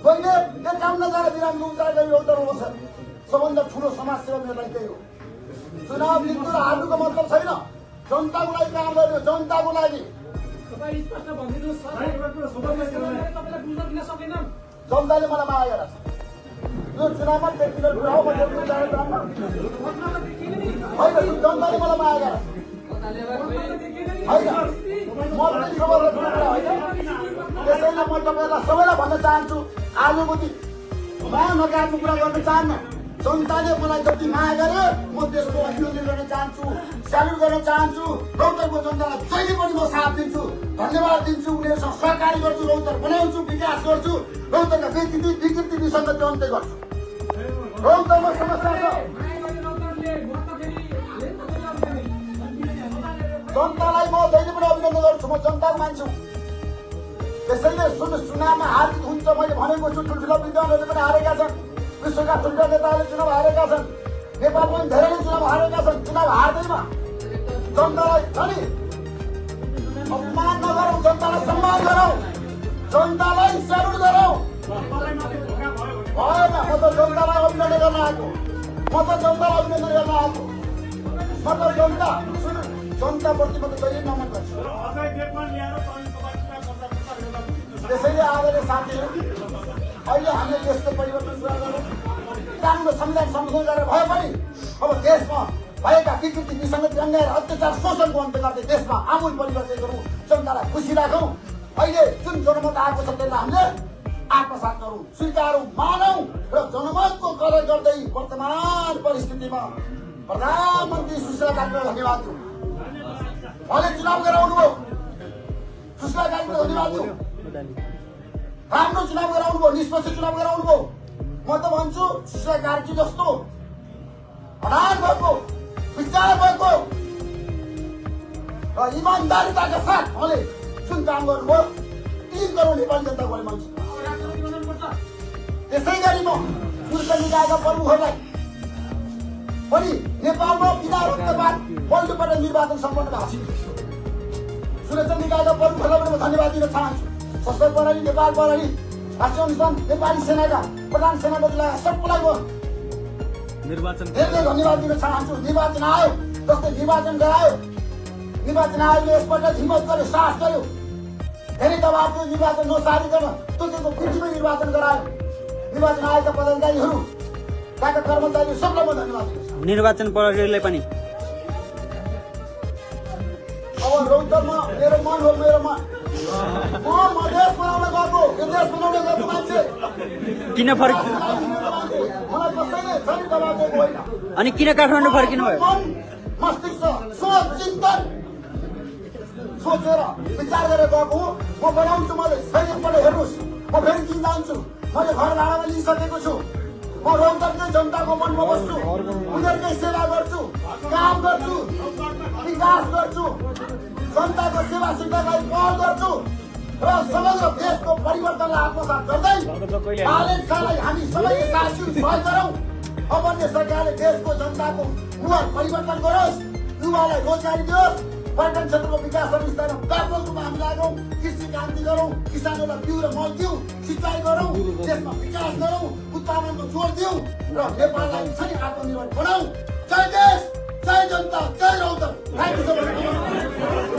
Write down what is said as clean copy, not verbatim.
पहिले 51 जना बिरामी उपचार गरी रौतरमा छ। सबभन्दा ठुलो समाजसेवा मेरो लागि त्यही हो। चुनाव जित्नु र हार्नुको मतलब छैन, जनताको लागि काम गर्नु, जनताको लागि। जनताले मलाई माया गरेछ। यो चुनावमा व्यक्तिगत कुरा हो, म त्यो जान्न चाहन्न होइन। जनताले मलाई माया गरेछ होइन, म पनि सबैलाई कुरा होइन। त्यसैले म तपाईँहरूलाई सबैलाई भन्न चाहन्छु, आलुमुदी माया नकाट्नु कुरा गर्न चाहन्न। जनताले मलाई जति माया गर्यो, म त्यसको अभिनन्दन गर्न चाहन्छु, स्यालुट गर्न चाहन्छु। रौतरको जनतालाई जहिले पनि म साथ दिन्छु, धन्यवाद दिन्छु, उनीहरूसँग सहकारी गर्छु, रौतर बनाउँछु, विकास गर्छु, रौतरका विकृति विसङ्गति अन्त्य गर्छु। रौतरमा समस्या छ, जनतालाई म जहिले पनि अभिनन्दन गर्छु। म जनताको मान्छे हुँ। त्यसैले चुनावमा हार जित हुन्छ मैले भनेको छु। ठुल्ठुला विद्वानहरूले पनि हारेका छन्, विश्वका ठुल्ठुला नेताहरूले चुनाव हारेका छन्, नेपालमा पनि धेरैले चुनाव हारेका छन्। चुनाव हार्दैमा जनतालाई अनि अपमान नगरौँ, जनतालाई सम्मान गरौँ, जनतालाई स्यालुट गरौँ। भएन, म त जनतालाई अभिनन्दन गर्न आएको, म त जनतालाई अभिनन्दन गर्न आएको। म त जनताप्रति म त जहिले नमन गर्छु। त्यसैले आदरणीय साथीहरू, अहिले हामीले देशको परिवर्तन कुरा गरौँ। कानुन र संविधान संशोधन गरेर भए पनि अब देशमा भएका विकृति विसङ्गति अन्याय र अत्याचार शोषणको अन्त्य गर्दै देशमा आमूल परिवर्तन गरौँ, जनतालाई खुसी राखौँ। अहिले जुन जनमत आएको छ त्यसलाई हामीले आत्मसात गरौँ, स्वीकारौँ, मानौँ र जनमतको कदर गर्दै वर्तमान परिस्थितिमा प्रधानमन्त्री सुशीला कार्कीलाई धन्यवाद दिउँ। उहाँले चुनाव गराउनु भयो, सुशीला कार्कीलाई धन्यवाद दिउँ। राम्रो चुनाव गराउनु भयो, निष्पक्ष चुनाव गराउनु भयो। म त भन्छु सुशीला कार्की जस्तो अडान भएको, विचार भएको र इमान्दारिताका साथ उहाँले जुन काम गर्नुभयो, ती गरौँ नेपाली जनताको लागि मान्छे। त्यसै गरी म सुरक्षा निकायका प्रमुखहरूलाई पनि नेपालमा बिना रक्तपात पहिलोपल्ट निर्वाचन सम्पन्न भएको छ। सुरक्षा निकायका प्रमुखहरूलाई पनि म धन्यवाद दिन चाहन्छु। सशस्त्र प्रहरी, नेपाल प्रहरी, राष्ट्रिय अनुसन्धान, नेपाली सेनाका प्रधान सेनापतिलाई सबैलाई म धेरै धन्यवाद दिन चाहन्छु। निर्वाचन आयोग जस्तै निर्वाचन गरायो, निर्वाचन आयोगले यसपल्ट हिम्मत गर्यो, साहस गर्यो, धेरै दबाब थियो, निर्वाचन नसारिकन तोकेको पृथ्वीमै निर्वाचन गरायो। निर्वाचन आयोगका पदाधिकारीहरू, त्यहाँका कर्मचारी सबलाई म धन्यवाद दिन्छु। निर्वाचन प्रहरीलाई पनि अब रौतरमा मेरो मन हो, मेरो मन म देश बनाउन गएको, यो देश बनाउन गएको मान्छे। किन फर्क मलाई कसैले छैन दबाब दिएको होइन। अनि किन काठमाडौँ फर्किनु भयो? मन, मस्तिष्क, सोच, चिन्तन सोचेर विचार गरेर गएको हो। म बनाउँछु, मैले फेरि एकपल्ट हेर्नुहोस्, म फेरि किन जान्छु। मैले घर भाडामा लिइसकेको छु। म रौतरकै जनताको मनमा बस्छु, उनीहरूकै सेवा गर्छु, काम गर्छु, विकास गर्छु, जनताको सेवा सुविधालाई पहल गर्छु र समग्र देशको परिवर्तनलाई आत्मसात गर्दै बालेन्सलाई हामी सबैले साथी सहयोग गरौँ। अब अन्य सरकारले देशको जनताको मुहार परिवर्तन गरोस्, युवालाई रोजगारी दियोस्, पर्यटन क्षेत्रको विकास र विस्तारमा व्यापक रूपमा हामी लागौँ, कृषि क्रान्ति गरौँ, किसानहरूलाई बिउ र मल दिउँ, सिँचाइ गरौँ, देशमा विकास गरौँ, उत्पादनको जोड दिउँ र नेपाललाई फेरि आत्मनिर्भर बनाऊ। जय देश, जय जनता, जय रौतर।